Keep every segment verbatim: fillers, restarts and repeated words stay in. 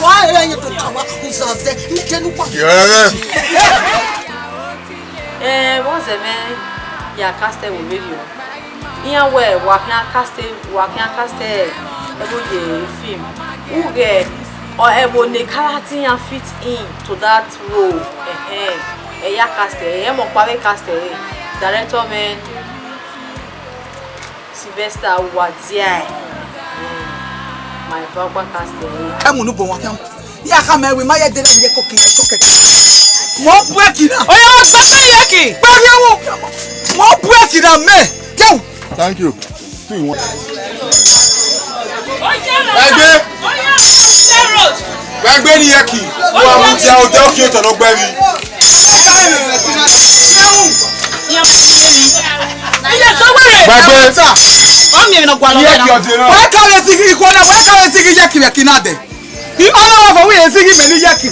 Wa ẹre ye do tama uzazẹ, ike nu wa. Yẹrẹ. Eh, vbọzẹ mwẹ ya cast ẹre vberriọ. Iran wẹ wa khian cast, wa khian cast ẹvbo ye film. Ughẹ ọ ẹvbo ne character iran fit in to that role. Ẹhẹn, ẹ ya cast ẹre, ẹ mọ ọkpa vbe cast ẹre. Director mwẹ Sylvester Uwadia. My papa cast ẹre. Ẹ mu ne u bọ wan khian. Ya khama ẹvbo, ma ya dele ye koki, koki. Mo bu ẹki na. Oya, mo gba ẹki. Gba ẹki ẹvbo. Mo bu ẹki na mẹ. Yo. Thank you. Two in one. Ẹgbẹ́. Ẹgbẹ́ ni yẹ kì. Wọ́n á mú ti àwọn ọdẹ òkè ọ̀tọ̀ lọ gbẹ́ mi. Iye sọ wẹrẹ. Gbàgbé. Ọmọ mi na gwa lọ. Iye kì ọdẹ náà. Wọ́n kàwé sí ikú náà, wọ́n kàwé sí iye kì bẹ̀ kì náà dẹ̀. Ọna wa fọ wẹ esi ghi mẹ ni yaki.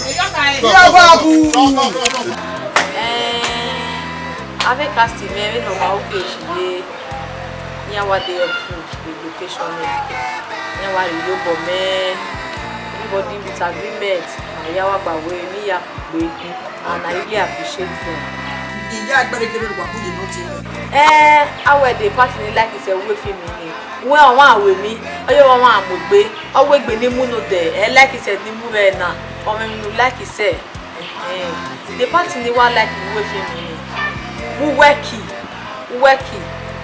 Ya ba bu. Eh, avbe casting mwẹ vbene ọ ma oke shi ye, iran wa dey helpful with location nẹ. Iran wa rhie iyobọ mẹ, everybody with agreement, ma ya wa gba wẹ ne I ya kugbe, and I really appreciate them. Iya ẹgbẹre kere wa bu ye nọ tie. Eh, a wẹ the party ni like sẹ wẹ film ni. Wẹ ọmwa wẹ mi, ọ ye ọmwa mu egbe, ọ wẹ egbe ni mu nodẹ, ẹ like sẹ ni mu vbe na, ọ mwẹ emwi ne u like sẹ. Eh, the party ni wa like wẹ film ni. Uwẹ ki, uwẹ ki,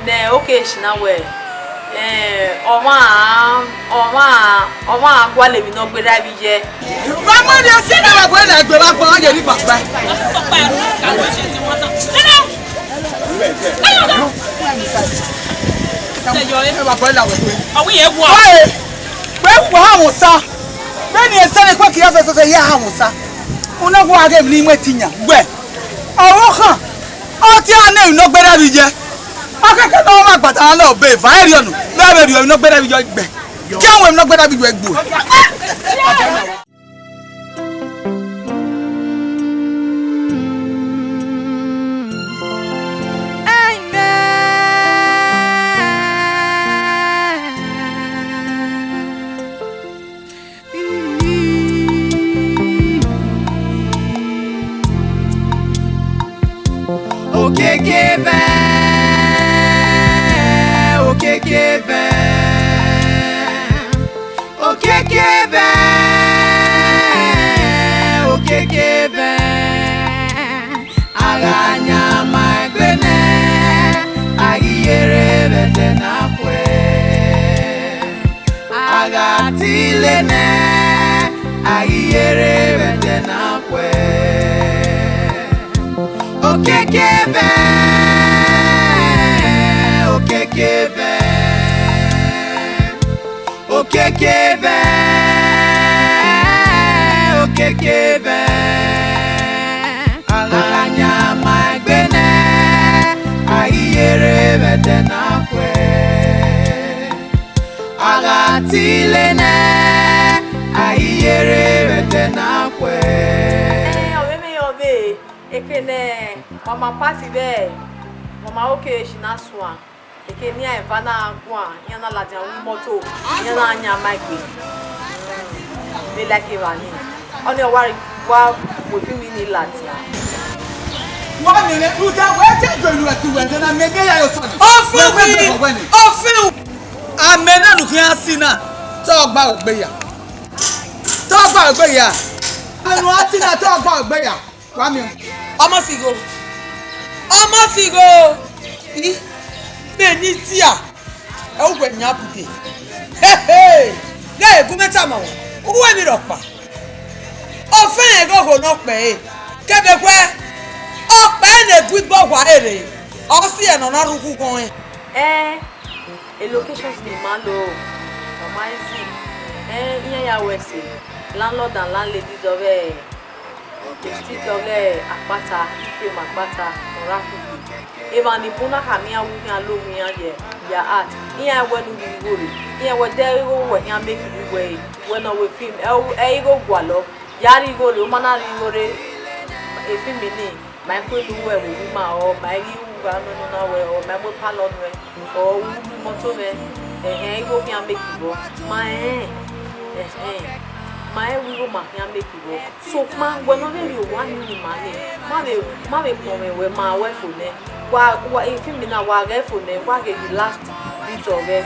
nẹ oke shi na wẹ, eh, ọmwa, ọmwa, ọmwa gualọ emwi ne ọ gberra vbe iye. Vamọ ni ẹsẹ na wa gbe na egbe wa gbọn ye ni papa. Ẹ wa gbọ la wẹ. Ọ wẹ ye wa. Wẹ wa ha wọn sa. Vbene ẹsẹ ne kue kira fẹsẹsẹ ya ha wọn sa. Una wa ghe emwi ni mu ẹtin yan. Wẹ. Ọvbokhan. Ọ tie a na emwi ne ọ gberra vbe iye. Akẹkẹ ne ọ ma gbata na lẹ ọbe eva, erriọ nọ, vbe a vbe rhie emwi ne ọ gberra vbe iye gbe. Gie a mu emwi ne ọ gberra vbe iye gbe. Okeke vẹ, okeke vẹ, okeke vẹ, okeke vẹ. A gha yan ma egbe nẹ, a ghi yere vbe ẹdẹ na khuẹ. A gha tile nẹ, a ghi yere vbe ẹdẹ na khuẹ. Okeke vẹ, okeke vẹ, okeke vẹ, okeke vẹ. A gha yan ma egbe nẹ, a ghi yere vbe ẹdẹ na khuẹ. A gha tile nẹ, a ghi yere vbe ẹdẹ na khuẹ. Ẹ, ọvbemẹ yọ vbe, eke ne mama party vbe, mama oke shi na suan. Eke ne iran eva na guan, iran na ladian ru imọto, iran na yan ma egbe. Vbe like evba ni. Ọnii ọ wa rre wa mu film ni ladian. Wa miẹn mwẹ, rhunmwuda wẹ te do inu ẹki wẹ ẹdẹ na, mẹ gbe ya ye otọ ni. Ọ fin uwi, ọ fin uwi. Amẹ na ne u khian si na, te ọ gba ẹ gbe ya. Te ọ gba ẹ gbe ya. Amẹ ne u a si na, te ọ gba ẹ gbe ya. Wa miẹn. Ọmọ sigho. Ọmọ sigho. I, vbene I dia, ẹ uwẹ yan bude. Hehe. Ghẹ gu mwẹ tama ruẹ, uwẹ vbe rhọkpa. Ọ fẹnrẹn igho ne ọ kpẹ ẹre, kevbe wẹ, ọ kpẹ ẹre ne gu ibọ wa rere, ọ si ẹre ne ọ na rre ughughan ọnrẹn. Ẹn, e locations ni ma lo, ọ ma easy. Ẹn, iran ya wẹ ẹse, landlord and landlady dọvbẹ. Street ọghe Akpata, Ephraim Akpata, ọ ra kugbe. Emwa ni bun na khama iran wu khian lo mu iran ye, ya art. Iran wẹ ne u rhie igho rre. Iran wẹ de igho wẹ khian make vbe wẹ, wẹ ne ọ wẹ film. Ẹ, ẹ igho gualọ. Ya rhie igho rre, u ma na rhie igho rre. E film ni, ma i kue ne uwẹ vbe owa ima, ọ, ma i ghi ru gha nọ nọ na wẹ, ọ, ma i mu palọ nuẹ, ọ, u ru imọto mwẹ. Ẹhẹn, igho khian make vbọ. Ma rẹn, ẹhẹn, ma rẹn wẹ igho ma khian make vbọ. Sokpan wẹ ne ọ vbe rhie owa ni ru ima nẹ, ma vbe, ma vbe kpọnmwẹ wẹ, ma ruẹ fo nẹ. Wa, wa, e film na wa ghẹ fo nẹ, wa ghe the last bit of it,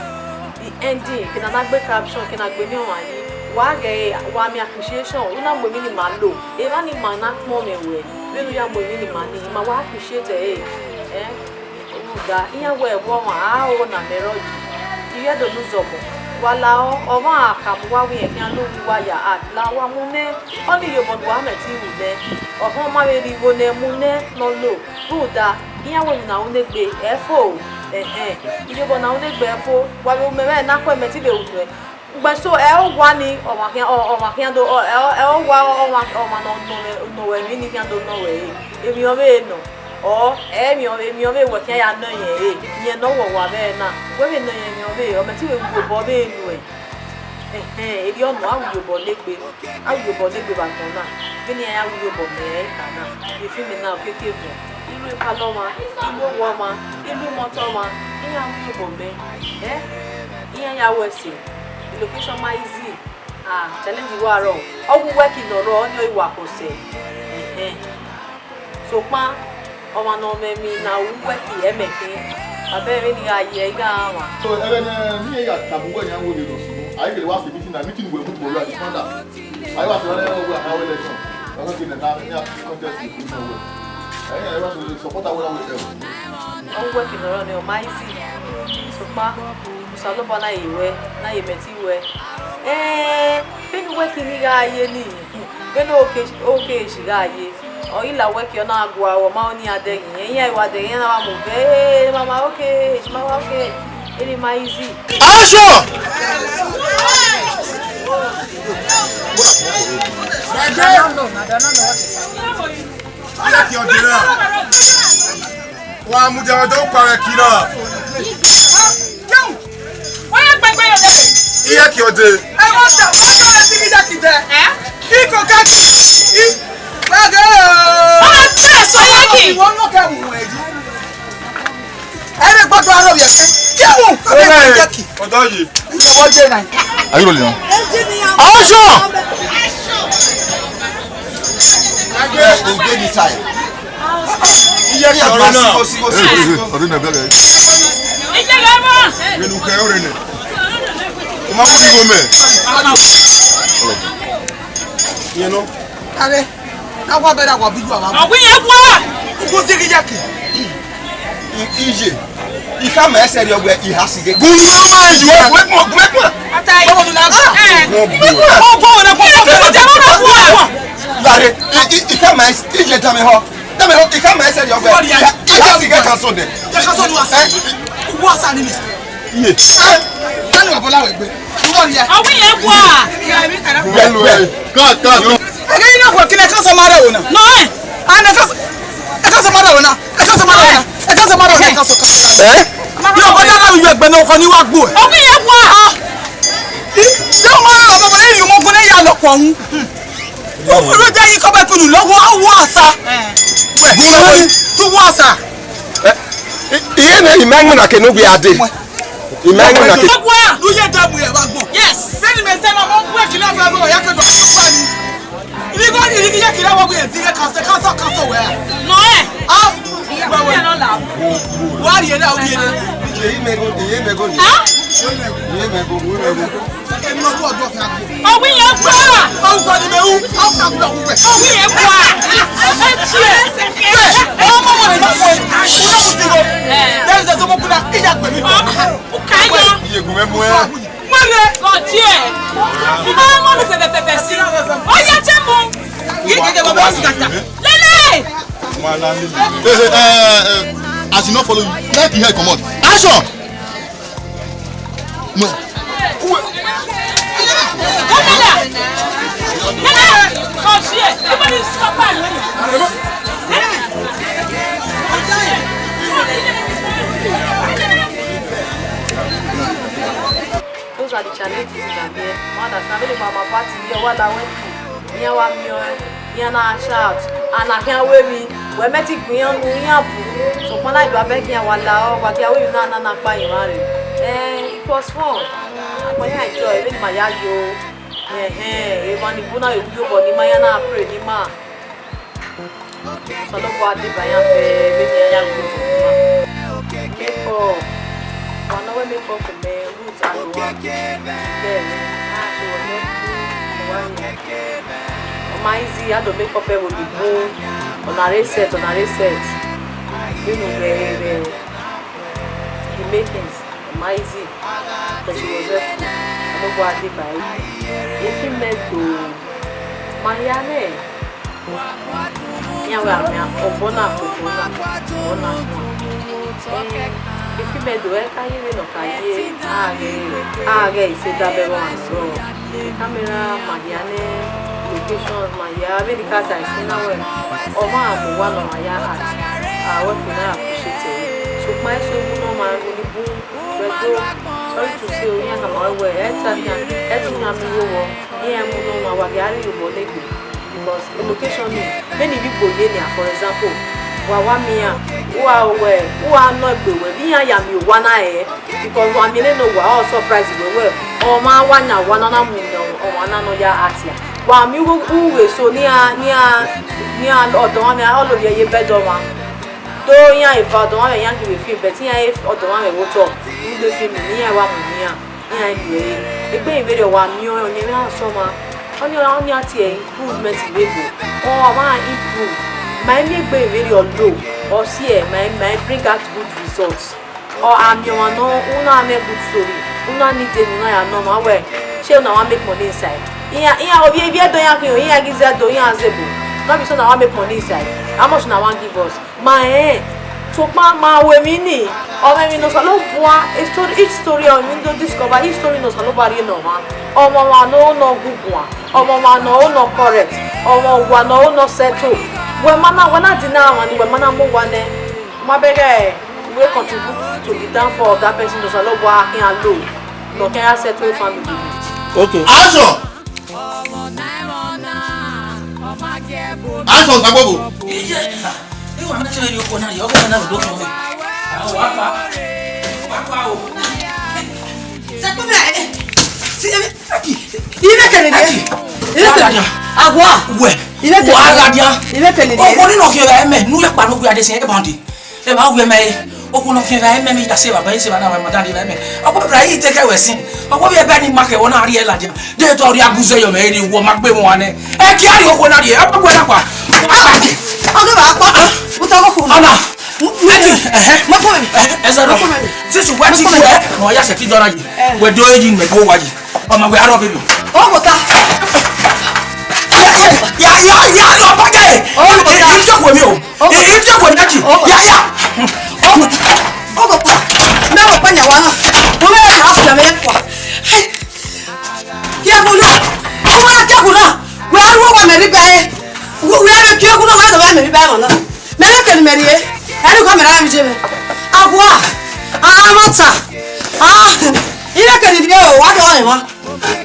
the ending, eke ne a na gbe caption, eke ne a gbe emiọnmwẹ yi, wa ghẹ ẹre, wa miẹn appreciation, u na mu emwi ne ima lo, emwa ni ma na kpọnmwẹ wẹ, vbene u ya mu emwi ne ima ni, ima wa appreciate ẹre, eh? Rhunmwuda, iran wẹ ẹvbo ọmwa, a ho na mẹ rrọọ yi. I ghẹ do ne uzọmọ. Wa lahọ, ọmwa a khama uwa wẹ irẹn khian lo uwa ya art, la uwa mu nẹ, ọnii iyobọ ne uwa mwẹ ẹtin ru nẹ. Ọhọn ma vbe rhie igho nẹ mu nẹ ne ọ lo. Rhunmwuda, iran wẹ emwi ne a ru ne egbe, ẹ fo o. Ẹhẹn, iyobọ ne a ru ne egbe, ẹ fo. Wa vbe ru mẹ vbe na khuẹ mẹ te I vbe ru nuẹ. Ugbẹn so, ẹ owa ni, ọmwa khian, ọ, ọmwa khian do, ọ, ẹ, ẹ owa, ọmwa, ọmwa nọ, nọ, nọ wẹ emwi ni khian do nọ wẹ re. Emwi ọ vbe nọ, ọ, ẹ emwi ọ, emwi ọ vbe wẹ khian ya nọ yẹn re. Yẹn ne ọ wọwa vbe na. Wẹ vbe nọ yẹn emwi ọ vbe, ọ mẹ te I vbe ru obọ vbe nuẹ. Ẹhẹn, erriọ nọ, a ru iyobọ ne egbe, a ru iyobọ ne egbe vbe agbọn na. Vbene iran ya ru iyobọ mẹ ẹre ka na, vbe film na okiekie vuọn, I ru ipalọ ọmwa, I ru owa ọmwa, I ru imọto ọmwa, iran ru iyobọ mẹ, eh, iran ya ru ẹse, location ma easy. Ah, challenge wa rrọọ, ọ wu work ne ọ rrọọ, ọni ọ i wa khọ sẹ. Ẹhẹn. Sokpan ọmwa ne ọ mwẹ emwi ne a ru work ẹmwẹ khin, a bẹghe vbene I gha ye ẹre, I gha rhan. So, ẹghẹ ne I ya tama uwẹ yan wẹ vbe nọ sunu, a i gele wa sẹ meeting na, meeting wẹ mu kpolo, I dey find out. A i wa sẹ ọnrẹn wẹ a na ru election, a na gele na, na contest ni kunu wẹ. Ẹ i wa sẹ support awẹ na wẹ ẹrọ. Ọ wu work ne ọ rrọọ nẹ, ọ ma easy. Sokpan Osanobua na ye wẹ, na ye mẹ te wẹ. Ẹẹn, vbene work ne I gha ye nii, vbene okiekie shi gha ye, ọ i la work, ọ na gua, ọ ma ọnii a dẹghe, iran i wa dẹghe, iran na wa mu vẹ, ee, mama, okay, mama, okay, eni ma easy. Action! Iye ki ọdẹ na. Wa mudia ọdọ ukpa rẹ ki na. Iye ki ọdẹ. Ẹ wọ́n ta, wọ́n ta, wọ́n ti fi dá kìtẹ́. Ẹ? Ikọ̀ ká kì í. Gbàgede. Ọmọ tí ẹ sọ yẹ kì. Ìwọ náà kẹ́ wù wọ́n ẹ̀jú. Ẹ lè gbọ́dọ̀ arọ yẹn kẹ́. Kí wù? Ọmọ ẹ̀jú kì. Ọ̀dọ́ yìí. Ìwọ jẹ́ náà. Are you rolling now? Action! Agbe ogbe ni time. Iye ki ọ̀rọ̀ náà. Sigo, sigo, sigo. Ọdún náà bẹ̀rẹ̀. Ìjọba mọ̀. Wẹ̀lú kẹ́ ọ̀rẹ́ nẹ. O ma mú ìwọ mẹ́. Ìyẹn náà. Are, na wa bẹrẹ wa bi ju awa. Ọgwin yẹn gua. Ugu zighi ya ke. I, iye. I ka ma ẹsẹ rẹ ọgbẹ, I ha si ghe. Gun na ma yu, gun ẹkun, gun ẹkun. Ata yi. Bọ́wọ́ dun na. Eh. Wọ́n bu ẹ. Wọ́n bu ẹ, wọ́n bu ẹ, wọ́n bu ẹ. Lare, I, I, I ka ma ẹsẹ, iye dame họ. Dame họ, I ka ma ẹsẹ rẹ ọgbẹ. I ha, I ha si ghe kan so de. Ya kan so ni wa sa. Eh. Wa sa ni mi. Iye. Tanu abola wẹ gbe. Ìwọ rí ẹ. Ọwọ́ yẹn wà. Well, well. Cut, cut, cut. Ẹgbẹ́ yín náà kò kí lẹ kán sọ máa rẹ̀ wò náà. Nọ ẹ. A nẹ kán sọ, ẹ kán sọ máa rẹ̀ wò náà. Ẹ kán sọ máa rẹ̀ wò náà. Ẹ kán sọ máa rẹ̀ wò náà. Ẹ kán sọ kámẹ́rà. Ẹ? Yóò bọ́ dáná mi yọ ẹgbẹ́ náà kọ ní wá gbó ẹ. Ọwọ́ yẹn wà. Yóò máa rẹ̀ wò náà, yóò mọ ọgbọ́n náà yà lọ́pọ̀ ọ̀hún. Ó kúrò jẹ́ yín kọ́ bẹ́ẹ̀ pinnu lọ́wọ́, ó wọ́ àṣà. Ẹ. Wẹ̀, wẹ̀, wẹ̀, tó wọ́ àṣà. Ẹ, i-, iye ne ima ẹnwẹn na ke ne ugbia dee. Ima ẹnwẹn na ke. Ọgbọ a, lu ye dẹbu ye vba gbọn. Yes. Vbene mẹ sẹ na, mọ wẹ kila vbe vbe ya ke do. Ni go ni ni ye kila wo ye zi ye ka se ka so ka so wẹ. Nọ ẹ. Ah. Wa ri ere, wa ri ere. Iye imẹ go, iye imẹ go ni. Ah. Iye imẹ go, iye imẹ go. Ọwọ́ yẹn wà. Ọwọ́ yẹn wà. Ẹ tiẹ̀. Ọmọ mọ̀ ní bá wọ̀ ẹ́. Ọmọ mọ̀ sí wọ̀. Lẹ́yìn tẹ̀sán mọ́ kúnlá, ìyá pẹ̀lú. Ó ká yọ. Iye gùn mẹ́mú ẹ. Wọ́n lè. Kò tiẹ̀. Ìbá wọn mú fẹ̀fẹ̀fẹ̀fẹ̀ sí. Ó yẹ jẹ́ mu. Yé gẹ́gẹ́ bàbá sì kàkà. Lélẹ̀. Hey, hey, hey, hey, as you no follow you, make your head comot. Action! No. Those are the challenges in Abia. Man, that's not really my party. Yeah, what I went through. Iran wa miẹn ọẹn, iran na shout, and a khian ru emwi, wẹ mẹ te gbe iran nu, iran bu. Sokpan na do abẹ khian wa la ọ, wa gie ru emwi na na na kpa emwa rre. Eh, it was fun. Akpọ iran enjoy, vbene ima ya yo. Ẹhẹn, emwa ni bu na vbe ru iyobọ ne ima, iran na pray ne ima. Osanobua deba iran fẹ, vbene iran ya ru iyobọ ne ima. Makeup, wa ne ọ wẹ makeup mẹ, Ruth Adohan. Bẹẹni, a se wẹ mẹ, wa ni. Ọ ma easy, a do makeup ẹvbo ni bun, ọ na re set, ọ na re set. Vbene u vbe, vbe the makings, ọ ma easy, but she was helpful. Osanobua deba ẹre. Efi mẹ do, ma hia nẹ, iran wẹ a miẹn obọ na, obọ na, obọ na. Eh, efi mẹ do, ẹ ka ye vbene ọ ka ye, a ghe, a ghe ise da bẹghe ọmwa nọ. Camera, ma hia nẹ, location, ma hia, vbene I ka ta ẹse na wẹ, ọmwa mu uwa ne ọ ma ya act, a wẹ fina appreciate ẹre. Sokpan eso wu ne ọ ma ru ni bun, vbe do, Sorry to say o, iran khama wẹ wẹ, ẹ ta khian, ẹ ta khian miẹn igho vbọ, iran mu nọ ma wa gha rrie obọ ne egbe. Because location ni, vbene ivbi Igbo ye nia, for example, wa wa miẹn iran, uwa wẹ, uwa nọ egbe wẹ, vbe iran ya miẹn owa na rẹn, because wa miẹn nene owa, ọ surprise wẹ wẹ, ọmwa wa yan owa na na mu nọ, ọmwa na nọ ya act ya. Wa miẹn ughe, ughe eso ne iran, ne iran, ne iran ọdọmwamwẹ, ọ lorriẹ ye bed ọmwa. Do iran eva ọdọmwamwẹ iran ghi vbe film, but iran ọdọmwamwẹ vbe otọ, rhunmwuda film ne iran wa mu ne iran, iran ghi vbe re. Egbe vberriọ wa miẹn ọnrẹn, ọnrẹn vbe iran sẹ ọmwa, ọnrẹn, ọnrẹn tie improvement vbe ebo, ọ wa improve. Ma i miẹn egbe vberriọ lo, ọ siẹ, ma i, ma i bring out good results. Ọ a miẹn ọmwa nọ, u na mwẹ good story, u na need enu na ya nọ ọmwa wẹ, shey una wa make money inside? Iran, iran ovbi evbi Ẹdo iran khian, iran ghi zẹ Ẹdo, iran zẹ ebo. No be so una wa make money inside? How much una wan give us? Ma rẹn, sokpan ma ru emwi ni, ọ mwẹ emwi ne Osanobua, a story, each story ọ emwi do discover, each story ne Osanobua rhie ne ọmwa. Ọmwa ọmwa ne ọ nọ gu guan, ọmwa ọmwa ne ọ nọ correct, ọmwa owa ne ọ nọ settle. Wẹ ma na, wẹ na deny ọmwa ni, wẹ ma na mu owa nẹ. Ma bẹghe. We contribute to the downfall of that person ne Osanobua khian lo, ne ọ khian ya settle family. Okay. Action! Action, Sabobo! Iye, iwa na tẹmẹ ni okhuo na, yọ, okhuo na do kọn. Awa pa, wa pa o. Sabobo, eh, si, eh, Aki. Ivbe kene die? Ivbe kene? Awa. Wẹ. Ivbe kene? Wa gha dia. Ivbe kene die? Okhuo ni nọ khian vbe mẹ, ne u ya kpa ne okhuo ya de sin, e bande. Ẹ ma wẹ mẹ, okhuo nọ khian vbe mẹ, mẹ ya se evba, ba se evba na, wa ma dan de vbe mẹ. Ọkpọ bra yi te kẹ wẹ sin. Ọkpọ vbe ebe ni ma kẹ wọ na rhie ladian. De tọ rhie abuza yọ mẹ, eni wọ ma gbe wọn nẹ. Ẹ kia rhie okhuo na rhie, ẹ ma gbe na kua. Ọgẹ ba kpa. Uta ko ko. Ọna. Mẹti, ẹhẹ. Mo ko mẹ. Ẹhẹ, ẹzẹ rọ. Mo ko mẹ. Sisi wẹ ti kẹ, nọ ya sẹ ti dọra yi. Wẹ do yi mẹ do wa yi. Ọmọ wẹ arọ bẹbẹ. Ọ kò ta. Ya, ya, ya, ya, lọ bá dé. Ọ kò ta. Ẹ, ẹ, ẹ, jókòó mi o. Ẹ, ẹ, jókòó mi, Aki. Ọ kò ta. Ya, ya. Ọ kò ta. Ọ kò ta. Mẹ wọ pa nya wa na. Mo mẹ na afu na mẹ kwa. Kiẹkun na. Ọ ma kiẹkun na. Wẹ a ru wa mẹ rhie bẹe. Wẹ, wẹ a kiẹkun na, wẹ a mẹ rhie bẹe na. Mẹ rhie kẹ ne mẹ rhie. Ẹ ru ka mẹ rhie je mẹ. Awa. A ma ta. A. Ire kẹ ne rhie o, wa do ọnrẹn mwa.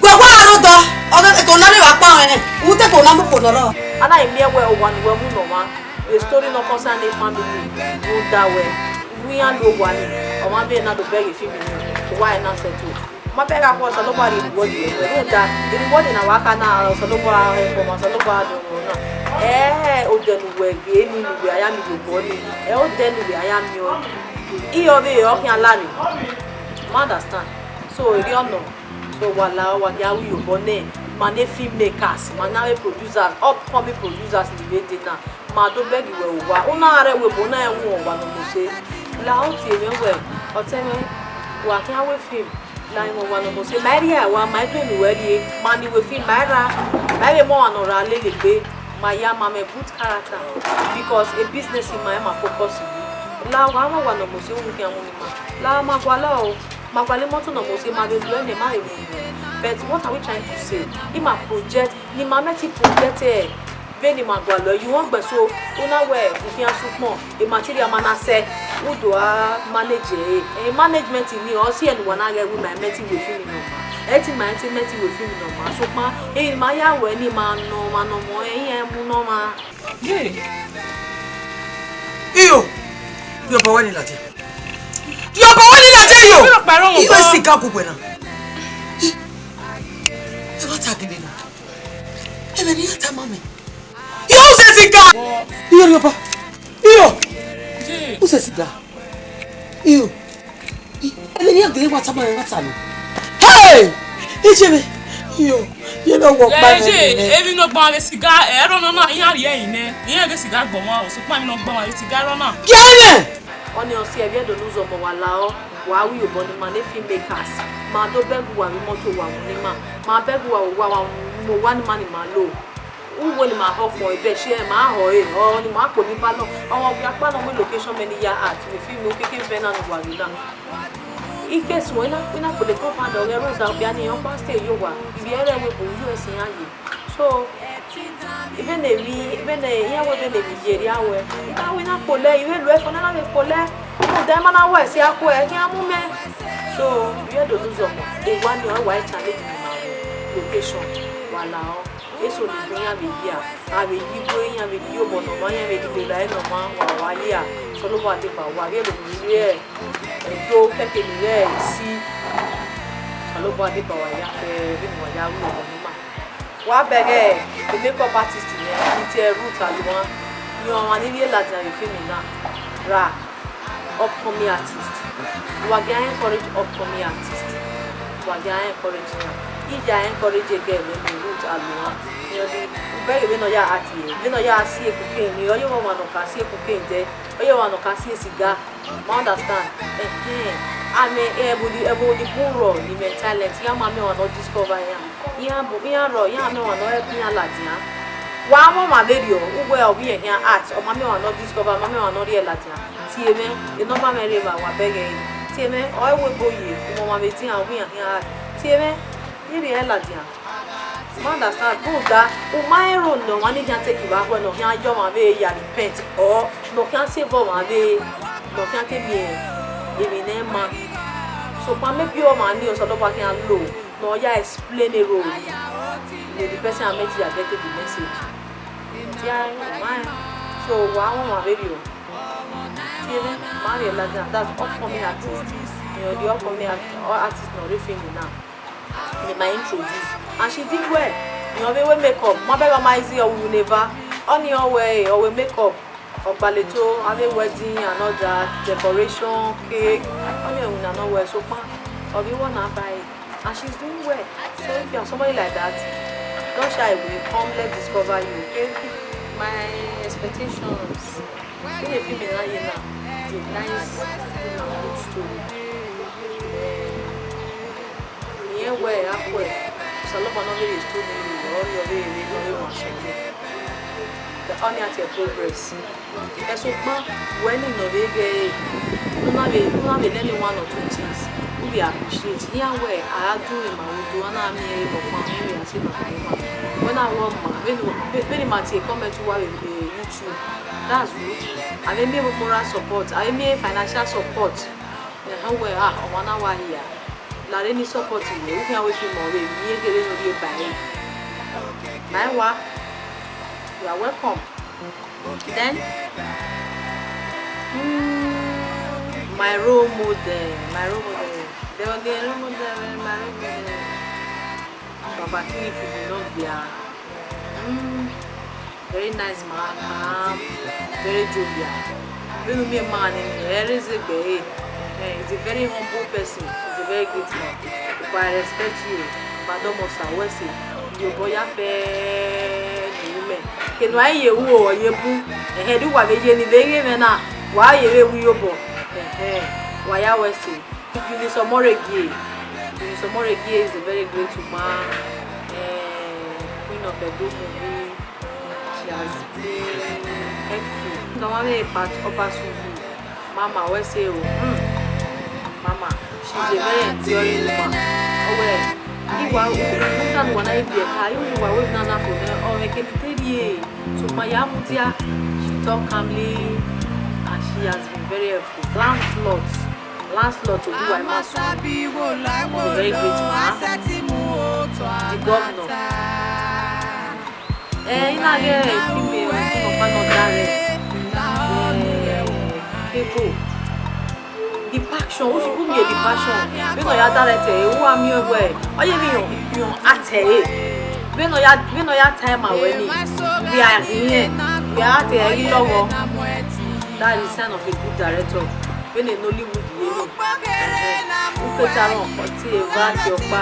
Wẹ wa aro dọ, ọ ghe ko na rre vbe akpa mwẹ nẹ, u te ko na mu ko nọ rọ. A na miẹn wẹ owa ne uwẹ mu nọ ọmwa, a story ne ọ concern family, rhunmwuda wẹ, iran lo owa ni, ọmwa vbe na do bẹghe film ni, owa ẹre na settle. Ma bẹghe akhuẹ Osanobua rhie reward ye wẹ, rhunmwuda, reward ne a wa kha na, Osanobua help ọmwa, Osanobua do ọmwa na. Ẹ, odẹ ne uwẹ ghe ni, ne uwẹ a ya miẹn ye obọ ni, ẹ, odẹ ne uwẹ a ya miẹn ọnii. Iye ọvbehe ọ khian la ni. Ma understand. So, erriọ nọ, so wa la, wa gha ru iyobọ nẹ, ma ne filmmakers, ma ne avbe producers, upcoming producers ni vbe dee na, ma do beg wẹ owa. U na rre ẹvbo ne a rẹn wu owa ne ọ mose. La ọ tie mwẹ wẹ, ọtẹn mwẹ, wa khian wẹ film, la emwa owa ne ọ mose. Ma i rhie ẹre wa, ma i do unu wẹ rhie, ma ni wẹ film, ma i ra, ma i vbe mu ọmwa ne ọ ra lele egbe, ma ya ma mwẹ good character, because a business ma i ma focus yi. La wa mwẹ owa ne ọ mose, unu khian mu ni ma. La ma gualọ o, ma gualọ imọto ne ọ mose, ma vbe lu ẹre nẹ, ma vbe mu unu. But what are we trying to say? I ma project, ne ima mẹ ti project ẹre, vbene ima gualọ yi, uwẹ ọgbẹn so, u na wẹ u khian sẹ ukpọn, material ma na sẹ, u do a manage ẹre. Eh, management ni ọ si ẹre ne uwa na ghẹ wẹ ima mẹ ti wẹ film nọ ma, ẹ ti ma ẹ ti mẹ ti wẹ film nọ ma, sokpan emwi ne ima ya wẹ ne ima nọ ọmwa ne ọ mọ ẹre, iran mu nọ ọmwa. Ye. Iyo, rhie obọ wẹ ni ladian. Rhie obọ wẹ ni ladian, iyo. Ọkpa ẹre ọmọ. Iyo, ọkpa. Esiga gu wẹ na. Ẹ wa ta gele na. Ẹmwẹ ne iran tama mẹ. Iyo, u sẹ siga. Iyo, rhie obọ. Iyo. Ye. U sẹ siga. Iyo. Ẹmwẹ ne iran gele wa tama mẹ, wa ta nọ. Hey! Iye mwẹ. Iyo. Ye ne ọ wọ ọkpa ẹmwẹ nẹ. Emwi ne ọ gba mwẹ siga, ẹrọ nọ na, iran rhie ẹre nẹ. Iran ghe siga gbọ mwa, sokpan emwi ne ọ gba mwẹ siga ẹrọ na. Gie ẹmwẹ! Ọnii ọ si ẹvbi Ẹdo ne uzọmọ wa la ọ, wa ru iyobọ ne ima ne filmmakers, ma do beg uwa vbe imọto wa mu ne ima, ma beg uwa vbe owa wa mu owa ne ima ni ma lo. Uwu ne ima họ kpọn, ebẹsi ẹre ma họ ẹre, ọ ne ima kpo ni palọ, ọmwa ọkpa ne ọ mu location mẹ ni ya act vbe film okiekie vẹ na ne uwa ghi na. Ikesi wẹ na, wẹ na kpele compound ọghe rhunmwuda okpia ni ọkpa stay ye owa, ivbi ẹre wẹ bu U S iran ye. So, vbene emwi, vbene iran wẹ vbene emwi ye erria ruẹ, I na wẹ I na kpolẹ, I vbe lu ẹre fo ne a na vbe kpolẹ. Rhunmwuda ma na wẹ ẹse a khuẹ, khian mu mẹ. So, vbe do lose ọmọ, ewa ni ọre wa challenge ne ima vbe location, wa lahọ. Eso ni gbe iran vbe yi a, a vbe yi igho iran vbe yi obọ ne ọ ma, iran vbe yi lele ẹre ne ọ ma, wa wa yi a. Osanobua deba uwa vbe ro ni rre Ẹdo kẹkẹ ni rre isi. Osanobua deba uwa ya kẹ vbene uwa ya ru obọ ni ma. Wa bẹghe e makeup artist nẹ, I tie Ruth Aluan, rẹn ọmwa ni rhie ladian vbe film na, ra upcoming artist. Wa gia encourage upcoming artist. Wa gia encourage na. I ya encourage girl nẹ, Ruth Aluan. Rẹn ọni, u bẹghe vbene ọ ya act ye, vbene ọ ya si cocaine ni, ọ ye ọmwa ne ọ ka si cocaine dẹ, ọ ye ọmwa ne ọ ka si siga. Ma understand. Ẹhẹn. Amẹ ẹvbo ni, ẹvbo ni bun rọ ni mẹ talent, iran ma miẹn ọmwa ne ọ discover iran. Iran bu, iran rọ, iran miẹn ọmwa ne ọ help iran ladian. Wa mwẹ ọmwa vberriọ, uwẹ ọ vbe rẹn khian act, ọ ma miẹn ọmwa ne ọ discover, ọ ma miẹn ọmwa ne ọ rhie ladian. Tie mwẹ, enọmba mwẹ rre evba, wa bẹghe ẹre. Tie mwẹ, ọ i wẹ ebo ye, u mwẹ ọmwa vbe edian, ọ vbe rẹn khian act. Tie mwẹ, I rhie ẹre ladian. Ma understand, rhunmwuda, u ma rẹn ro ne ọmwa ni khian te ki vbe akhuẹ ne ọ khian ya ọmwa vbe ya repent, or ne ọ khian save ọmwa vbe, ne ọ khian te miẹn emwi ne ẹ ma. Sokpan maybe ọmwa ni Osanobua khian lo, ne ọ ya explain ero ne the person a maybe ya get the message. Dia, u ma rẹn. So, wa mwẹ ọmwa vberriọ. Tie mwẹ, ma rhie ladian, that's upcoming artist. You know, the upcoming act-, artist ne ọ rre film na. Ni ma introduce. And she did well. Rẹn ọvbe wẹ makeup, ma bẹghe ọ ma easy, ọ winna eva. Ọnii ọ wẹ, ọ wẹ makeup, ọ gbalẹ eto, avbe wedding and all that, decoration, cake. Ọnii ọ winna ne ọ wẹ, sokpan ọ vbe wẹ ọna ba ẹre. And she's doing well. So if you are somebody like that, don't shy away. Come, let's discover you, okay? My expectations. Vbene film na ye na, it's a nice and good story. Eh, irẹn wẹ akhuẹ, Osanobua ne ọ vbe rhie story rre, ọ rhie ọvbehe ne ọ vbe wan sẹ ọmọ. Ọnii a tie progress. Ẹ sokpan, wẹ ni nọ vbe ghe ẹre, ne u na vbe, ne u na vbe learn one or two things, u vbe appreciate. Iran wẹ a ra gie urhimma vbe odua, a na miẹn ẹre ọkpa, ne u vbe a tie nọ vbe ima. Wẹ na wẹ ọma, vbene, vbene ima tie comment uwa vbe, vbe YouTube, that's good. A vbe miẹn moral support, a vbe miẹn financial support. Ẹhẹn, wẹ, ah, ọmwa na wa hia. Lare ni support wẹ, u khian wẹ film ọvbehe, miẹn kherhe ne u rhie ba ẹre. Ma i wa, you are welcome. Then, mm, my role model, my role model. The only role model, my role model. Baba Cliff Igbinọvia. Mm, very nice man, calm, very jovial. Vbene u miẹn ma ni, ẹ i re zẹ egbe ẹre. Eh, he's a very humble person. He's a very great man. But I respect you. Madam Osa, wẹ sẹ, iyobọ ya fẹ ne u mẹ. Kene a ye ru ọ ye bu. Ẹhẹn, de uwa vbe ye ni vbe ghe mwẹ na, wa ye vbe ru iyobọ. Ẹhẹn, wa ya wẹ sẹ. Eunice Omoregie. Eunice Omoregie is a very great woman. Eh, Queen of Edo movie. She has been helpful. Nọ ma vbe part Ọba Sugbu. Mama, wẹ sẹ o. Hmm. Mama, she's a very enduring woman. Ọ wẹ, iwa, u, u, u, na wa na ye biẹ ka, iwa, iwa, wẹ na na fo nẹ, ọ mwẹ ke ni te rhie. So ma ya mudia, she talk calmly, and she has been very helpful. Lancelot, Lancelot Oduwaemasuhu, one of the very great man, the governor. Eh, I na ghe film, eh, ọkpa nọ direct. Eh, Kebo. The Passion, u, u miẹn The Passion. Vbene ọ ya direct ẹre, u wa miẹn wẹ, ọ ye vbe yọn, yọn act ẹre. Vbene ọ ya, vbene ọ ya tie ma wẹ ni, vbe a ghi rẹn, vbe a act ẹre ghi lọghọ. That is sign of a good director. Vbene Nollywood ye ni. Uketa rọn ọti eva, ti ọkpa,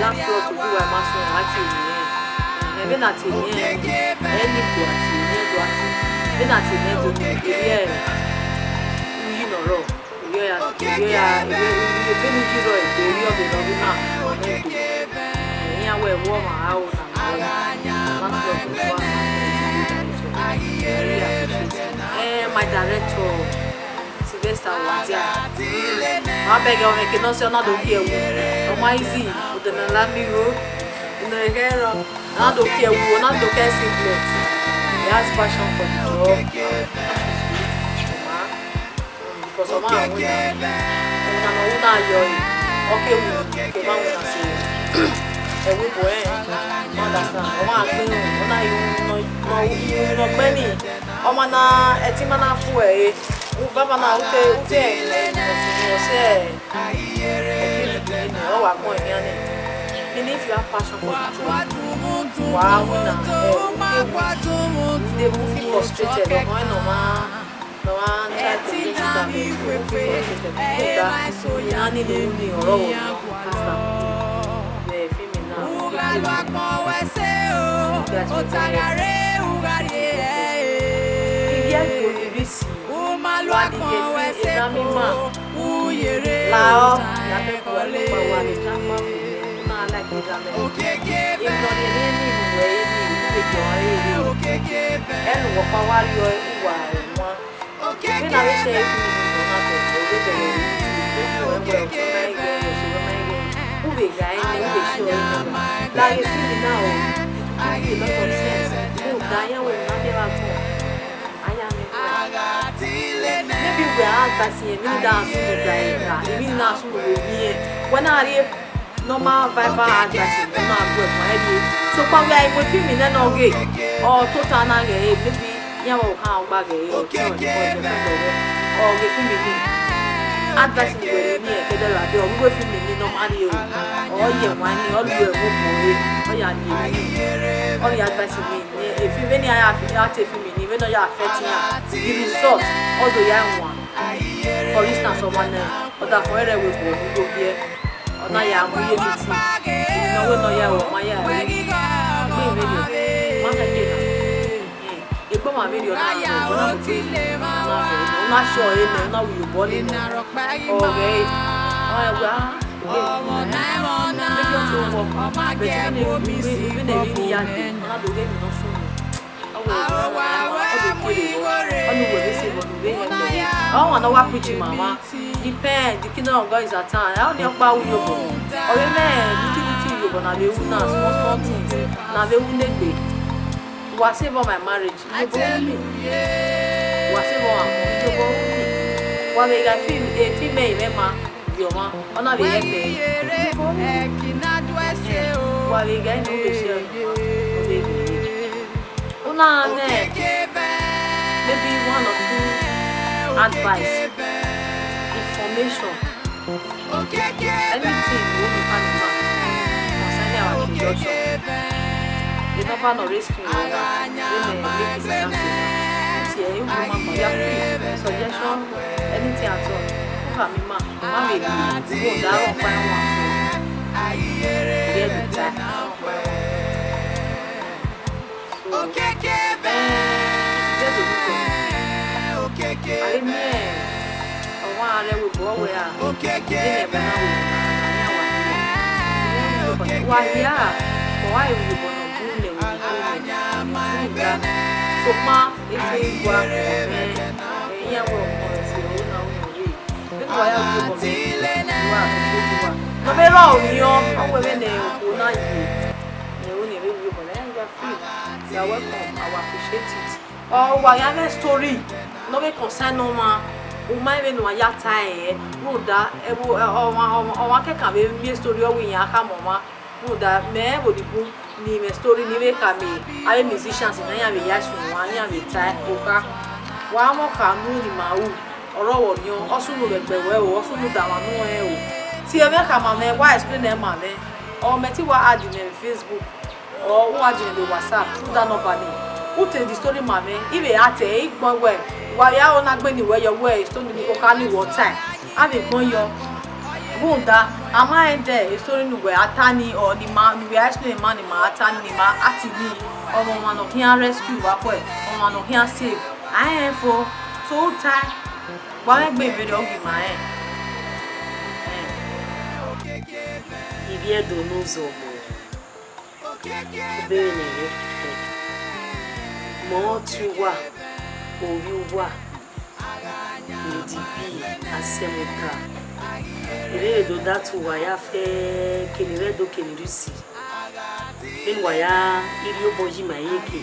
Lancelot Oduwaemasuhu, a tie eni rẹn. Vbene a tie eni rẹn, ẹ ni do a tie eni rẹn do a tie. Vbene a tie eni rẹn do ni, erriọ uyi nọ rrọọ. Erriọ ya, erriọ ya, erriọ, vbene uyi rrọọ, erriọ vbe rrọọ vbe na, ọ nẹ do. Iran wẹ ẹvbo ọmwa a ro na, Lancelot Oduwaemasuhu, very appreciative. Eh, my director, Sylvester Owadia. Ma bẹghe ọmwẹ ke nọ sẹ, ọ na do gie ẹwu. Ọ ma easy, odẹ ne ọ la mi ro, ne ọ ghẹ rrọọ. Ọ na do gie ẹwu, ọ na do gie singlet. He has passion for the job. Ọma. Because ọmwa winna, ọmwa ne ọ winna yọ ẹre, ọ ke winna, ke ma winna sẹ ẹvbo ebo ẹre, you understand? Ọmwa gbe, ọ na ru nọ, nọ, nọ gbẹn ni, ọmwa na, ẹtin ma na fu ẹre, baba na, u te, u te, ọ si, ọ si, ẹ, ẹki ni, ọ wa gbọn ẹre nẹ. Meaning, if you have passion for the job, wa winna, ẹ, u ke win. They will feel frustrated, ọmọ ẹre nọ ma, nọ ma try to reach target, they will feel frustrated. Rhunmwuda, iran ni ne ru ni ọrọre, vbe film na. Iye ẹdẹ ni rre isi, wa ni ke fi Edamima la ọ, ya bẹghe ọkpa wa vbe Edamima fo, na like Edamima. Emwi ne ọ rhie emwi ne uwẹ re ni, u vbe gie ọmwa rere. Ẹn, ne uwẹ ọkpa wa rriọ, uwa rre wan. Vbene a vbe share film na, ọ vbe bẹghe vbe YouTube, vbe uwẹ wẹ ọ ma i ghẹ, ọ ma i ghẹ. U vbe gha ẹre nẹ, u vbe share ẹre nẹ. La ghe film na o, it make a lot of sense. Rhunmwuda iran wẹ emwi ne a miẹn vbe agbọn, a ya miẹn vbe. Maybe wẹ a advice irẹn, emwi ne a sunu da ẹre ra, emwi ne a sunu vbe miẹn. Wẹ na rhie normal Viber advice ne ọ na gu ẹre guan ẹre. Sokpan wẹ a i mu film nẹ ne ọ ghe, ọ tota na ghẹ ẹre, maybe iran vbe okhan ọgba ghẹ ẹre, ọ tiọn, ọ girlfriend ọghẹ, ọ ghe film ni. Advice ne wẹ rhie ne irẹn ke dọlọ a dee, ọ ghi wẹ film ni ne ọ ma rhie o, ọ ye ẹwaẹn ni, ọ lu ẹvbo obọ re, ọ ya rhie emwi ni, ọ rhie advice ni, e film vbene a ya fi, a te film ni, vbene ọ ya affect iran, the result, ọ do ya wan. For instance, ọmwa ne ọdafẹn rẹ wẹ obọ ne u do biẹ, ọ na ya mu ye meeting, emwi ne ọ wẹ ne ọ ya ru, ọ ma ya ru. Egbe vberriọ, ma khẹ ye na. Egbe ọmwa vberriọ na, ọ na mu egbe, ọ na vẹ, ọ na sure ẹre nẹ, ọ na ru iyobọ nene. Ọ ghẹ, ọ ghẹ wẹ, ah, egbe, maybe ọ te work, but vbene, vbene emwi ni ya dee, ọ na do ghe emwi ne ọ sunu. Ọ wẹ, ọ do kere vbọ, ọ ni wẹ vbe sẹ vbọ ne u vbe hẹ nẹ. Ọmwa ne ọ wa preach ma mwa. Depend, the kingdom of God is at hand. Ọnii ọkpa ru iyobọ. Ọ vbe mẹ little little iyobọ ne a vbe ru na, small small things ne a vbe ru ne egbe. Wa save all my marriage, iyobọ ru ni. Wa save all my money, iyobọ ru ni. Wa vbe gha film, eh, film ẹre mwẹ ma, viọ mwa, ọ na vbe help ẹre. Iyobọ ru ni. Wa vbe gha ẹre ne u vbe share, ọ vbe gha ẹre. Una nẹ, maybe one or two advice, information, anything you want to find out concerning our introduction. The number no raise screen over. Then, uh, make it happen. It's here, you know, my, your free suggestion, anything at all. Look at me, ma. Ma vbe ghi rhunmwuda ọkpa ẹmwẹ ọse. Vbe ẹdẹ ta. So, eh, ivbi Ẹdo ni tẹ. A ghi miẹn ọmwa rre ẹvbo obọ wẹ ra, vbene ẹvbo na ru, iran wa hia. Wa hia, wa gha ru iyobọ ne ọ bun ne ẹvbo obọ wẹ, rhunmwuda. Sokpan, ese wa, eh, iran wẹ ọmọ ẹse ọre na ru nọ rre. Vbene uwa ya ru iyobọ mwẹ, uwa appreciate uwa. Ne ọ vbe rrọọ orhiọn, ọ wẹ vbene okhuo na ye, ne ẹvbo ni vbe ru iyobọ na, iran ya free. You are welcome, I will appreciate it. Ọ wa ya mwẹ story ne ọ vbe concern ọmwa, u ma rẹn vbene uwa ya ta ẹre, rhunmwuda ẹvbo, ọmwa, ọmwa, ọmwa kẹkan vbe miẹn story, ọ wẹ iran khama ọmwa, rhunmwuda mẹ rẹn vbe odibun ne I mwẹ story ne I vbe khama avbe musicians ne iran vbe ya suẹn wan, iran vbe ta okha. Wa mwẹ okha ne u ni ma ru, ọre ọ vbe orhiọn, ọ sunu vbe ẹgbẹ ruẹ o, ọ sunu danmwẹ unu rẹn o. Tie mwẹ khama mwẹ, wa explain ẹre ma mwẹ. Ọ mẹ te wa add mwẹ vbe Facebook, ọ wa add mwẹ vbe WhatsApp, rhunmwuda number ni. U te the story ma mwẹ, I vbe a te ẹre, I gbẹn wẹ, wa vbe aro na gbẹn ni wẹ yọ wẹ story ni okha ni wẹ ọ tae, a vbe gbẹn yọ. Rhunmwuda, a ma rẹn dẹ story ne uwẹ a ta ni, ọ ne ima, ne uwẹ a explain ma, ne ima a ta ni, ne ima a ti ni, ọmwa ne ọ khian rescue vbe akhọe, ọmwa ne ọ khian save, a rẹn fo, so u tae, wa mwẹ egbe vberriọ, ọ ghi ma rẹn. Ivbi Ẹdo ne uzọmọ, obere ne ẹre, mẹ ọ tie uwa, ovbi uwa, Lady B, Asẹmọta. Erha do datu uwa ya fẹ, kevbe ẹre do kevbe irisi. Vbene uwa ya rhie obọ yi ima iyeke,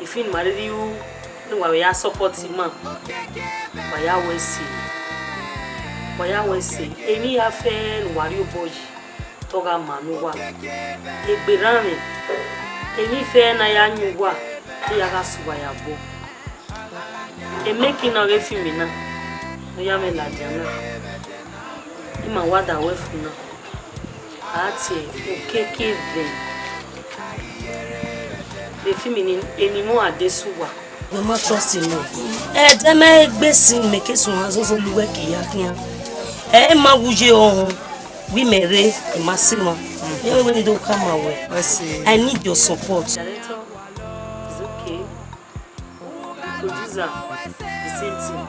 ifin ma rhirhi ru, vbene uwa vbe ya support ima. Wa ya wẹ ẹse, wa ya wẹ ẹse, emwi hia fẹẹrẹ ne uwa rhie obọ yi, te ọ gha ma ne uwa. Egbe erhanmwẹ, emwi fẹẹrẹ ne a ya yan uwa, te ya gha sẹ uwa ya gbọ. Emeki na ọghe efimi na, ne ọ ya mwẹ ladian na, ima wa da wẹ ẹfu na, a tie okiekie vẹ. Vbe efimi ni, eni mu a de sẹ uwa. Wẹ ma trust me. Ẹdẹ mẹ egbe sin mẹ ke suẹn zozo lu wẹ ke ya khian. Ẹ ma wu ye ọhọn. Wi mẹ rre, I ma sẹ ima. Ẹ wẹ ne I do ka ma wẹ. I see. I need your support. Director, it's okay. Producer, the same thing.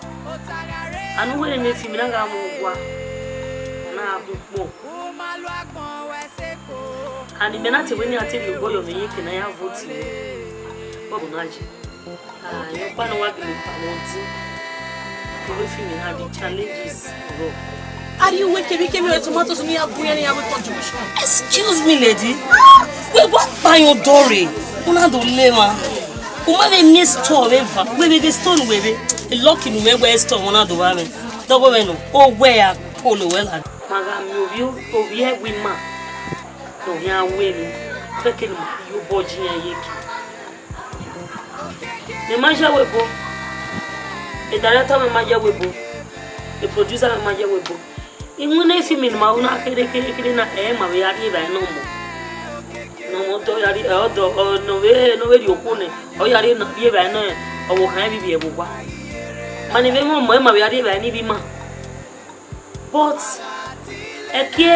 Anu wẹ ne efimi na gha mu uwa, na gha kpokpo. And imẹ na te wẹ ne a te rhie obọ yọ mwẹ ye ke ne a ya vote mwẹ. Wẹ bu na ye. Ah, emwi ọkpa ne wa gele kpa mwẹ odin. Vbe efimi na, the challenges rọ. Are you wẹ kevbe kevbe tomatoes ne I ya bu yan ne I ya wẹ contribution? Excuse me, lady. Wẹ wa kpa yan odọ rre. Una do le emwa. U ma vbe miẹn store vbe eva. Wẹ vbe vbe store ne uwẹ vbe. Lucky ne u mwẹ wẹ store ne ọ na do vba mwẹ. Dọghe mwẹ nọ. Owẹ a polo wẹ la. Ma gha miẹn ovbi, ovbi ẹvbo ima ne ọ khian ru emwi, vbe ẹke ne ima rhie obọ yi iran ye eke. Mẹ ma ya wẹ ebo, e director mwẹ ma ya wẹ ebo, e producer mwẹ ma ya wẹ ebo. Iwinna efimi ne ima ru na kherhe kherhe kherhe na, ẹ ma vbe ya rhie evbare ne ọmọ. Ne ọmọ dọ ya rhie, ẹ, ọdọ, ọ, ne ọ vbe, ne ọ vbe rhie okhuo nẹ, ọ ya rhie evbare ne ọvbokhan ivbi ẹvbo owa. Ma ni vbe mwẹ ọmọ, ẹ ma vbe ya rhie evbare ne ivbi ima. But ẹki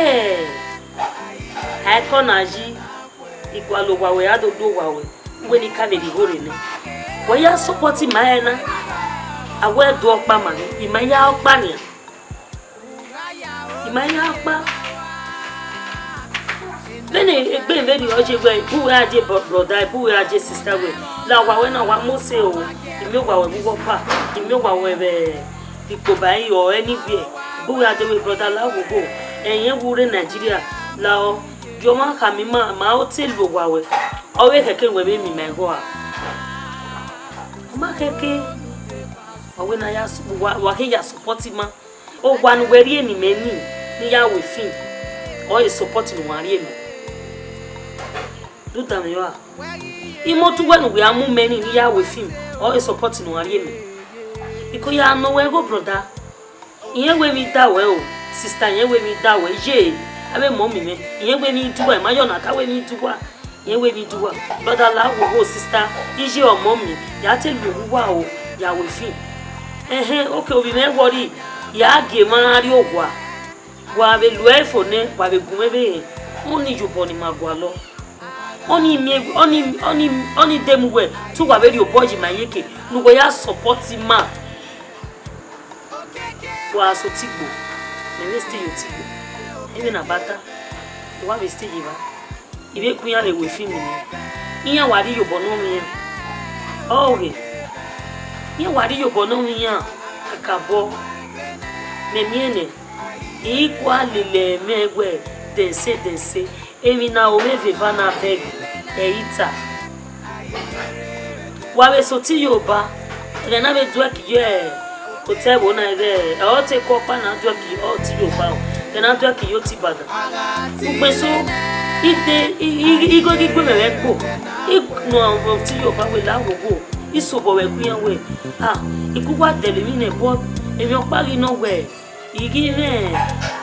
ẹkọ na yi, I gualọ owa ruẹ, a do do owa ruẹ, wẹ ne I ka vbe rhie igho rre nẹ. Wẹ ya support ima ẹre na, a wẹ do ọkpa ma, ima ya ọkpa nian. Ima ya ọkpa. Vbene egbe vberriọ ye wẹ, ibu wẹ a die bro-, brother, ibu wẹ a die sister wẹ, la owa ruẹ na, wa mose o, I miẹn owa ruẹ vbe uwu ọpa, I miẹn owa ruẹ vbe ikpoba ẹre ọ anywhere, ibu wẹ a die wẹ brother, la oghogho, ẹyẹn wu rre Nigeria, la ọ, gie ọmwa khama ima, ma ọ te lu owa ruẹ, ọ vbe khẹke wẹ vbe miẹn ima igho a. Ọ ma khẹke, ọ wẹ ne a ya su-, wa, wa khin ya support ima. Owa ne uwẹ rhie ne imẹ ni, ne I ya ru film, ọre support ne uwa rhie mẹ. Do danmwehọ a? Imoto uwẹ ne uwẹ a mu mẹ ni, ne I ya ru film, ọre support ne uwa rhie mẹ. Because ya nọ wẹ igho brother, irẹn wẹ emwi da wẹ o, sister, irẹn wẹ emwi da wẹ, ye, avbe mummy mwẹ, irẹn wẹ emwi da uwa, ima ye ọna ka wẹ emwi da uwa. Irẹn wẹ emwi da uwa, brother, la oghogho, sister, iye ọmọ mi, ya te lu owa o, ya ru film. Ẹhẹn, okay, ovbi mwẹ worry, ya gie emwa rrie owa. Wa vbe lu ẹre fo nẹ, wa vbe gu mwẹ vbe rẹn. Ọni iyobọ ne ima gualọ. Ọni miẹn, ọni, ọni, ọni de mu wẹ, te uwa vbe rhie obọ yi ima ye eke, ne uwa ya support ima. Wa so tigbo, mẹ vbe stay ye otigbo. Ẹmwẹ ne a ba ta, wa vbe stay ye evba. I vbe gu iran vbe ru film nẹ. Iran wa rhie iyobọ ne ọ mwẹ iran. Ọghe, iran wa rhie iyobọ ne ọ mwẹ iran. Kakabọ, mẹ miẹn nẹ, I gua lele ẹmwẹ wẹ dẹse dẹse. Emwi ne aro mwẹ vbe eva na bẹghe, ẹ i ta. Wa vbe sẹ oti Yoruba, ẹghẹ ne a vbe duẹki ye otọ ẹvbo na, ẹghẹ ọre ọ te ku ọkpa ne a duẹki ọre oti Yoruba o, ẹghẹ ne a duẹki ye oti Ibadan. Ugbẹn eso, I de, I, I, I ghi gbe mwẹ vbe ẹkpo, I nọ oti Yoruba wẹ la oghogho, I sobọ vbe ẹgu iran wẹ, ah, I gu uwa dẹlẹ emwi nẹ, but emwi ọkpa ghi nọ wẹ, I ghi mwẹ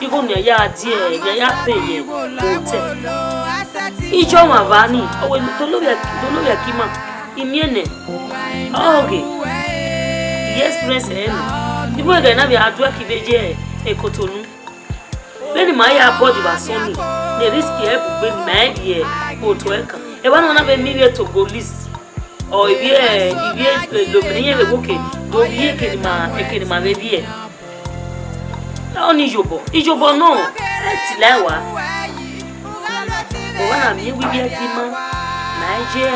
igho ne a ya die, ne a ya pay ye otọ. Iye ọmwa vba ni, ọ wẹ do lovbiẹ, do lovbiẹ ẹki ima, I miẹn nẹ, ọghe, I experience ẹre nẹ. Even ẹghẹ ne a vbe a duẹki vbe ye Kotonu. Vbene ima ya board vbe asọn ni, ne risk ẹre bu gbe ni, ma rẹn rhie otọ ẹkan. Evba ne ọ na vbe miẹn ivbi Togo list. Ọ ivbi, ivbi Lomẹ ne irẹn vbe wẹ oke, do vbiẹ eke ne ima, eke ne ima vbe rhie. Ọni iyobọ, iyobọ nọ, ẹ tila ẹwa. Ọ wa na miẹn wẹ ivbi ẹdẹ ima, ma ye,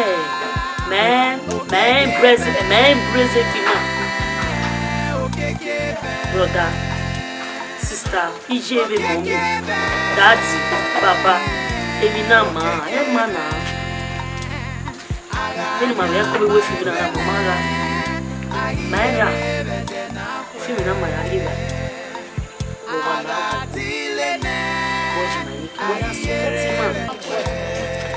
ma, ma embrace, ma embrace ẹdẹ ima. Brother, sister, iye vbe mummy, daddy, baba, emwi na ma, ẹ ma na. Vbene ima vbe ẹko vbe wẹ film na, ma ma gha. Ma i gha. Film na ma ya rhie evba. Mo wa la. Watch my week. Mo ya support man.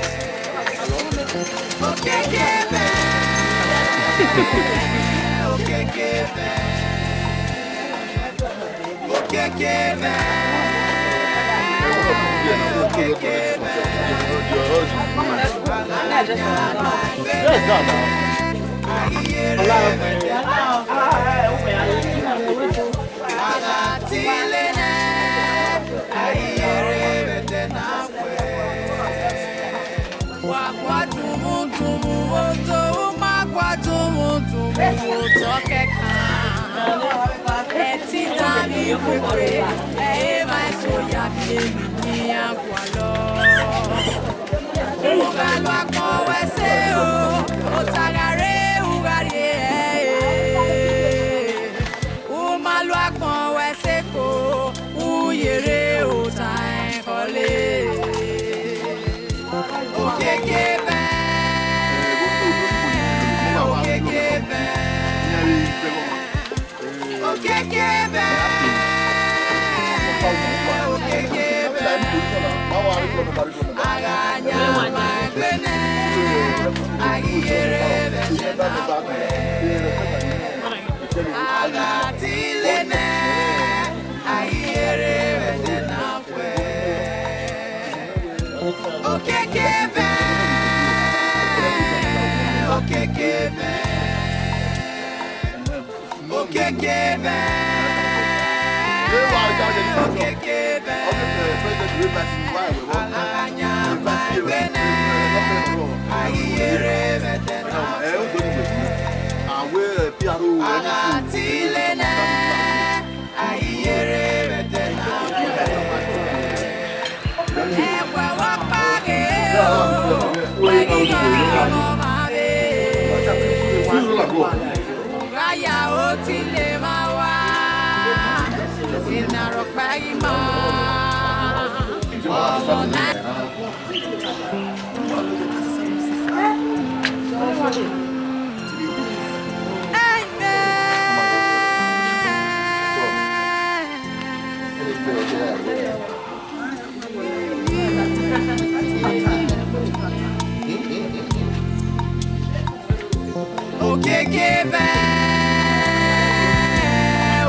Wa gua dumudumu otọ, u ma gua dumudumu otọ kẹkan. Ẹtin na vbe ikhuo, ẹ i re emwa eso ya miẹn emwi ne iran gualọ. U gha lo agbọn wẹ sẹ o, ota gha rre, u gha rrie ẹre. U ma lo agbọn wẹ sẹ ko, u ye rre ota ẹn khọle. Okiekie mwẹ, okiekie mwẹ, okiekie mwẹ, okiekie mwẹ. A gha yan ma egbe nẹ, a ghi ye rre vbe ẹdẹ na khuẹ. A gha tile nẹ, a ghi ye rre vbe ẹdẹ na khuẹ. Okiekie mwẹ, okiekie mwẹ, okiekie mwẹ, okiekie mwẹ. A gha yan ma egbe nẹ, a ghi ye rre vbe ẹdẹ na khuẹ. A gha tile nẹ, a ghi ye rre vbe ẹdẹ na khuẹ. Ẹwẹ wa kpaghe o, wẹ ghi gha ọmọ mwa vbe. Gha ya otile mwa wa, ena rhọkpa ghi ma. Ọmọ na. Amen. Okiekie mwẹ,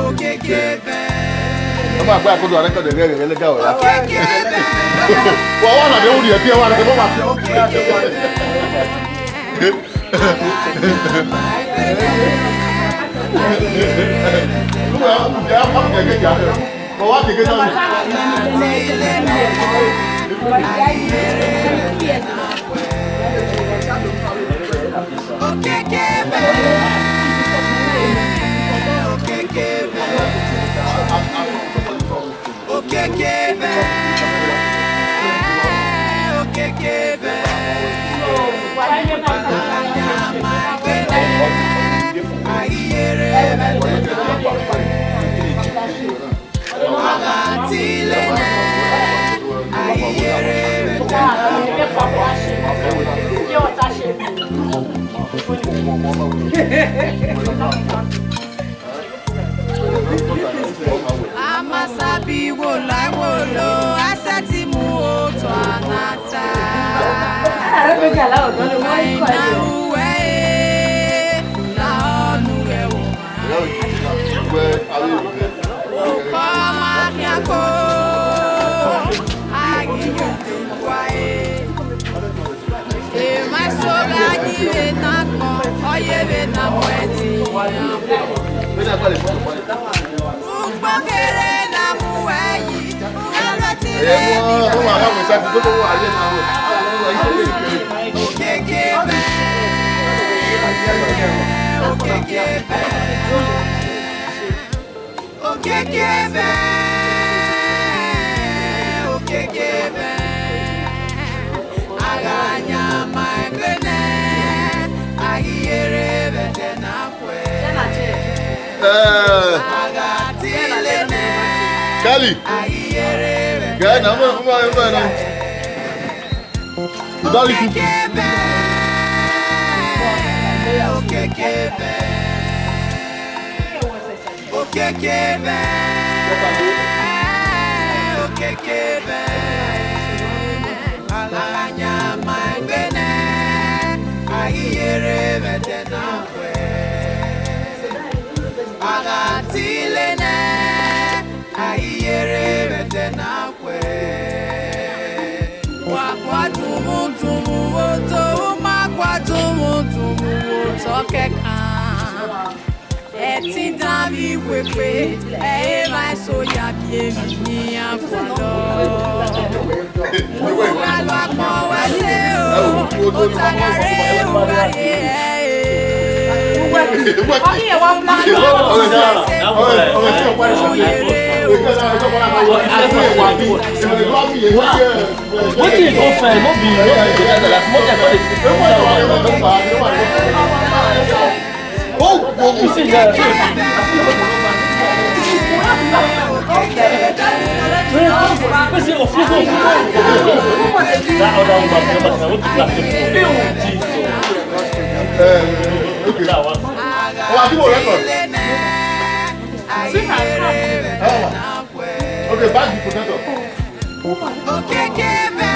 okiekie mwẹ. Ẹ ma gba ẹkọ do arẹkọ de ghẹ ghẹ lẹga wẹ. Okiekie mwẹ. Wa wa na de wuri ẹti wa na de wa. Okiekie mwẹ. Okiekie mwẹ, okiekie mwẹ, okiekie mwẹ, okiekie mwẹ. Amasabi wolaẹ wolo, a sẹtin mu otọ na ta. Ma i na ru ẹre, la ọnii ghẹ vbe oma. Ukọ ma khian ko, a ghi ye uwa ẹre. Emwa eso gha yi vbe ne agbọn, ọ ye vbe ne a mu ẹtin iran. Ugbẹn kherhe ne a mu uẹ yi, u gha rre ẹtin vbe emwi. Okiekie mwẹ, okiekie mwẹ. Okiekie mwẹ, okiekie mwẹ, a gha yan ma egbe nẹ, a ghi ye rre vbe ẹdẹ na khuẹ. Eh. A gha tile nẹ, Kelly, a ghi ye rre vbe ẹdẹ na khuẹ. Okiekie mwẹ, okiekie mwẹ. Okiekie vbe, okiekie vbe, a gha yan ma egbe nẹ, a i yere vbe ẹdẹ na kue. A gha tile nẹ, a i yere vbe ẹdẹ na kue. Wa kua tumu tumu vbe otọ, u ma kua tumu tumu vbe otọ kẹkan. Ẹtin dan vbe iwekpe, ẹ i re emwa eso ya biẹ emwi ne iran gualọ. Ugha lu agbọn wẹ se o, otagha rre ugha ye ẹre. Ọ ghi ye wa flag. Ọ ghi ye re o. Wetin e go find? No be, no be the other, like, no be, no be. Oh, oh, you see that? That other one, that one, that one, that one. Eh, okay. That one. Oh, I do a record. See my cup. Oh. Okay, back the potato. Okiekie vbe,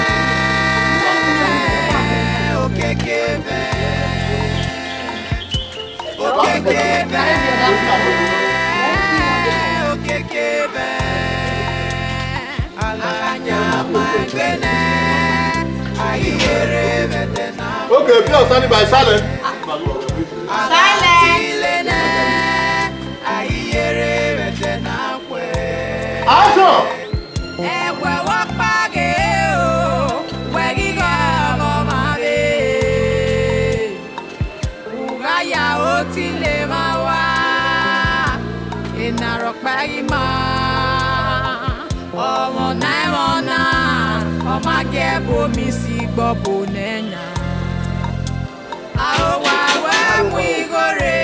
okiekie vbe, okiekie vbe, okiekie vbe. A gha yan ma egbe nẹ, a i yere vbe ẹdẹ na. Okay, be standing by, silence. Silence. A i yere vbe ẹdẹ na kue. Action! Ẹwẹ vbe ọkpa ghe o, wẹ ghi gha ọmọ ọmwa vbe. U gha ya otile emwa ua, ena rhọkpa ghi ma. Ọmọ na, ẹmwẹ ọna, ọ ma gie ẹbu omi si gbe ọbo nẹ yan. Arowa wẹ mu igho rre,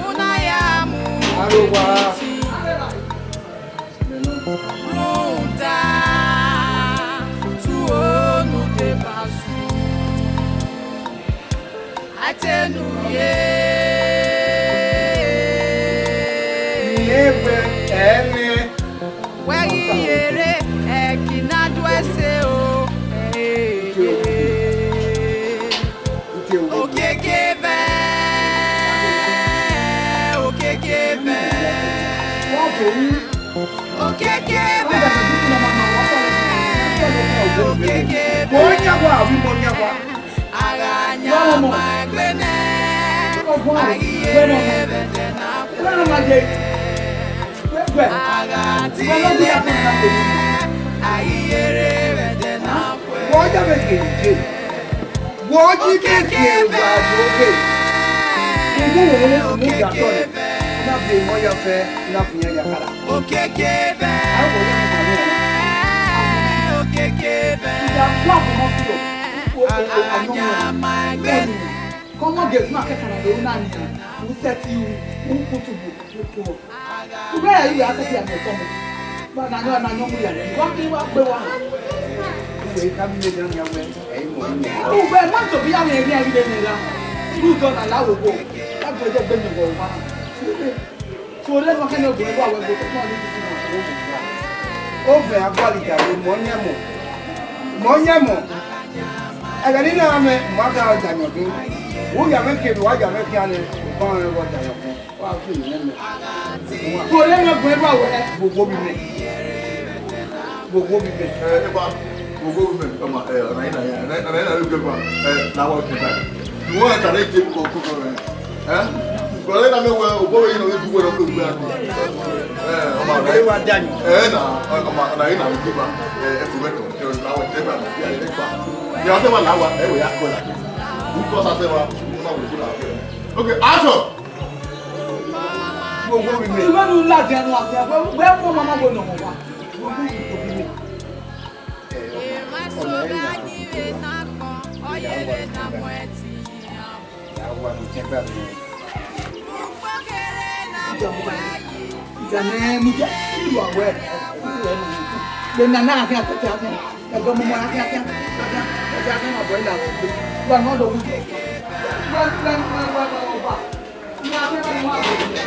u na ya mu Arowa. Rhunmwuda te unu deba sun, a te unu ye. Wẹ ghi yere ẹki na do ẹse o. Okiekie vbe, okiekie vbe. Okiekie vbe, okiekie vbe. A gha yan ma egbe nẹ, a i yere vbe ẹdẹ na kue. A gha tile nẹ, a i yere vbe ẹdẹ na kue. Wọ ya vbe ghe je. Wọ yi keke wa do ghe. Iwu wo mu ya tọ nẹ. Na vbe emọ ya fẹ, na vbe iran ya kara. Okiekie vbe. A wọ ya vbe ghe. Okiekie vbe. Ya wa ko mo fi o. O, o, o, a yan ma egbe nẹ. Kọmọ gẹ fun akẹkara do na nian, u sẹtin u, u kutubu, u kuọ. U gha ya ru a sẹtin a miẹn ọtọ mẹ. Wa na yọ, na yọ mu ya rẹ, wa kiri wa gbe wa. Uwẹ ka mi ne dan ya wẹ, ẹ i mọ ru mẹ. Uwẹ ma tobọ ya mwẹ ẹre a ghi vbe mwẹ gha. Ru dọ na la wo wo. Ka gbe je gbe mi vbọ owa. Sẹ ọre ne ọ khẹ ne ọ gbe wa wẹ gbe otọ ne ọ ni titi na. Ovẹn aguali jare, mọ yẹn mọ. Mọ yẹn mọ. Ẹghẹ ne I na mwẹ, mọ a gha da yọn khin. Vbe u ya mwẹ kere, wa ya mwẹ khian nẹ, u gha rẹn vbe ọ da yọn khin. Wa fi yẹn mẹ. Sẹ ọre ne ọ gbe wa wẹ, vbe owo vbe imẹ. Vbe owo vbe imẹ. Ẹ, eba, vbe owo vbe imẹ, ọma, ẹ, ọna i na ya, ọna i na ya, ọna i na ya, ẹ, na wa ọtẹn ta. Wọ́n ẹ̀ka lè jẹ kọ̀ọ̀kan kan rẹ̀. Ẹ́? Bọ̀dé náà mẹ́wàá, òbó yìí náà ló dúró lọ́pọ̀ ìgbé àgbà. Ẹ, ọmọ rẹ̀. Ẹ, na, ọmọ, na, yìí náà ló dé bá. Ẹ, ẹ fún mẹ́tọ̀, ẹ, làwọn ẹ̀jẹ̀ bá, ẹ, ẹ, ẹ, gbà. Ìyá tẹ́ wà láwa, ẹ, wẹ̀ yá kọ́ là. Who cause us ever? Who cause us ever? Okay, action! Gbogbo mi mi. Ìwé mi láti ẹnu àti ẹgbẹ́, wẹ́ẹ́ fún ọmọ náà wo nà wọ́n wá. Gbogbo mi kò bí mi. Ẹ, ọmọ, ọmọ ẹ nà. Ìyá wa ló jẹ́ gbà mí. Ìjà mọ́ ẹ, ìjà mọ́ ẹ, mo jẹ́ ìlú àwẹ̀. Lè nà náà kí a tẹ̀tẹ̀ akẹ́. Ẹ̀gbọ́n mo mọ akẹ́ akẹ́. Akẹ́ akẹ́ máa bọ̀ ilà àti ìgbé. Wà ní ọ̀dọ̀ wíjọ. Wà ní wà ní wà ní wà ní wà. Ní akẹ́ náà ni wọ́n á bọ̀ ilẹ̀.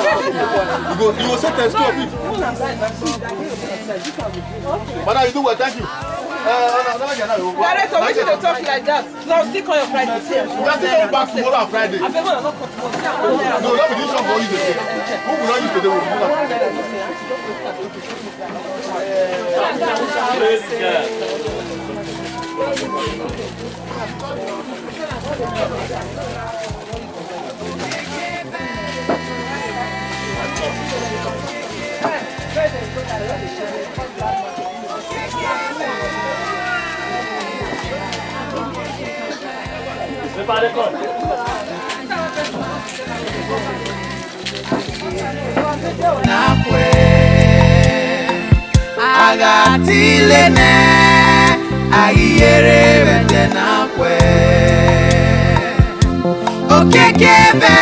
You go, you go say times two of it. Madam, you do well, thank you. Uh, no, no, no, no, no. Director, why you dey talk like that? Now still call your Friday. We are still coming back tomorrow and Friday. I beg una no cut tomorrow. No, no be this one for you today. Who will not use today? We will not. Nakhue, a gha tile nẹ, a ghi yere vbe ẹdẹ nakhue. Okiekie vbe